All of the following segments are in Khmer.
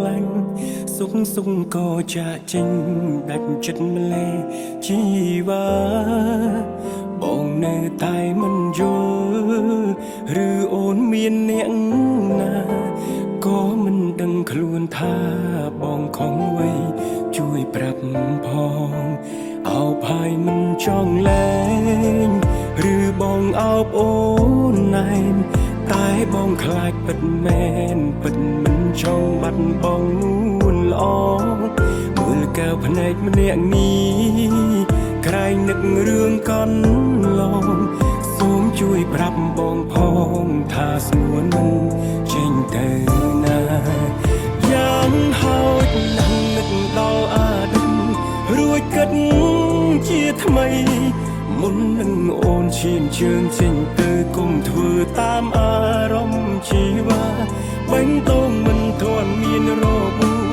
ឡាញ់សុខសុខក៏ចាកចេញដាច់ចិត្តម្លេះជីវ៉ាបងនៅតែមិនយល់ឬអូនមានអ្នកណាក៏មិនដឹងខ្លួនថាបងខំໄວជួយប្រាប់ផងអោបហើយមិនចង់លែងឬបងអោបអូនណែន តែបងខ្លាចពិតមែនពិតមិនចង់បាត់បងនួនល្អមើលកែវភ្នែកម្នាក់នេះក្រែងនឹករឿងកន្លងសូមជួយប្រាប់បងផងថាស្ងួនមិនចេញទៅណាយ៉ាងហោចណាស់នឹកដល់អតីតរួចគិតជាថ្មី មុននឹងអូនឈានជើងចេញទៅគុំធ្វើតាមអារម្មណ៍ជីវ៉ាបាញ់តងមិនទាន់មានរបួស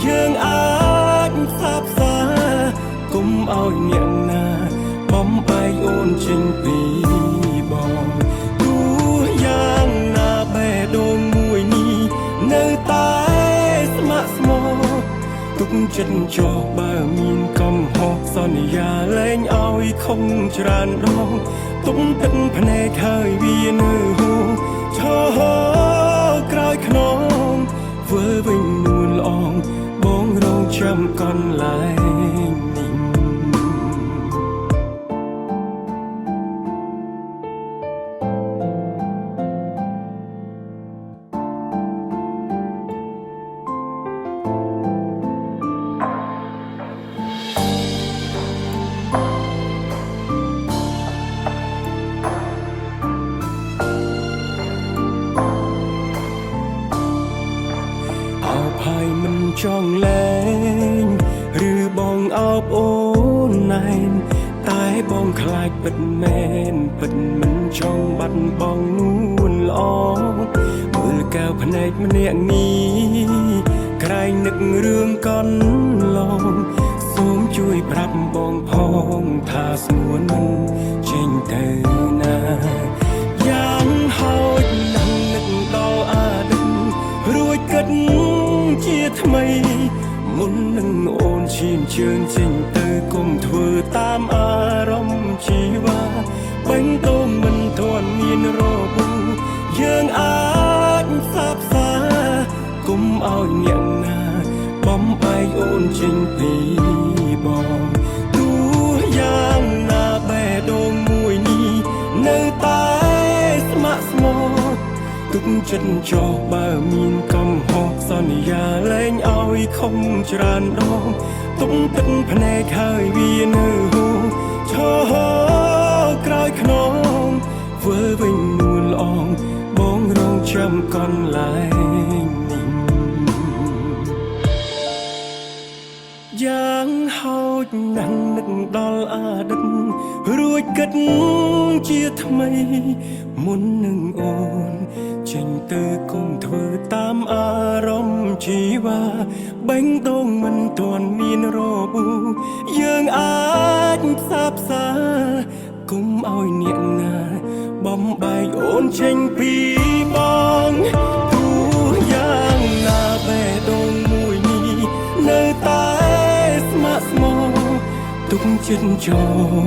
យើងអាចផ្សាផ្សាគុំឲ្យអ្នកណាបំបែកអូនចេញពីបងទោះយ៉ាងណាបេះដូងមួយនេះនៅតែស្ម័គ្រស្មោះ ទុកចិត្តចោះបើមានកំហុសសន្យាលែងឲ្យខំច្រើនដងទុកទឹកភ្នែកហើយវានៅហូរឈរក្រោយខ្នងធ្វើវិញនួនល្អងបងរងចាំកន្លែងនេះ អោបហើយមិនចង់លែងឬបងអោបអូនណែនតែបងខ្លាចពិតមែនពិតមិនចង់បាត់បងនួនល្អមើលកែវភ្នែកម្នាក់នេះក្រែងនឹករឿងកន្លងសូមជួយប្រាប់បងផងថាស្ងួនមិនចេញទៅណាយ៉ាងហោចណាស់នឹកដល់អតីត រួចគិតជាថ្មីមុននឹងអូនឈានជើងចេញទៅគុំធ្វើតាមអារម្មណ៍ជីវ៉ាបាញ់តងមិនទាន់មានរបួសយើងអាចផ្សាផ្សាគុំឲ្យអ្នកណាបំបែកអូនចេញពីបងទោះយ៉ាងណាបេះដូងមួយនេះនៅតែស្ម័គ្រស្មោះ ទុកចិត្តចោះបើមានកំហុសសន្យាលែងឲ្យខំច្រើនដងទុកទឹកភ្នែកហើយវានៅហូរឈរក្រោយខ្នងធ្វើវិញនួនល្អងបងរងចាំកន្លែងនេះ យ៉ាងហោចណាស់នឹកដល់អតីតរួចគិតជាថ្មីមុននឹងអូនចេញទៅគុំធ្វើតាមអារម្មណ៍ជីវ៉ាបាញ់ដងមិនទាន់មានរបួសយើងអាចផ្សាផ្សាគុំឲ្យអ្នកណាបំបែកអូនចេញពីបងទោះយ៉ាងណាបេះដូងមួយនេះនៅតែស្ម័គ្រស្មោះទុកចិត្តចោល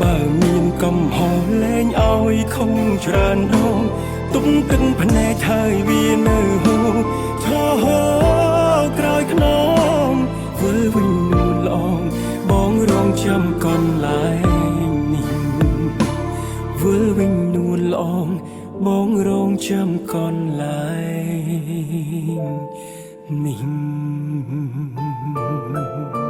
បើមានកំហុសលែងឲ្យខំច្រើនដងទុកទឹកភ្នែកហើយវានៅហូរឈរក្រោយខ្នងធ្វើវិញនួនល្អងបងរងចាំកន្លែងនេះ វិលវិញនួនល្អងបងរងចាំកន្លែងនេះ។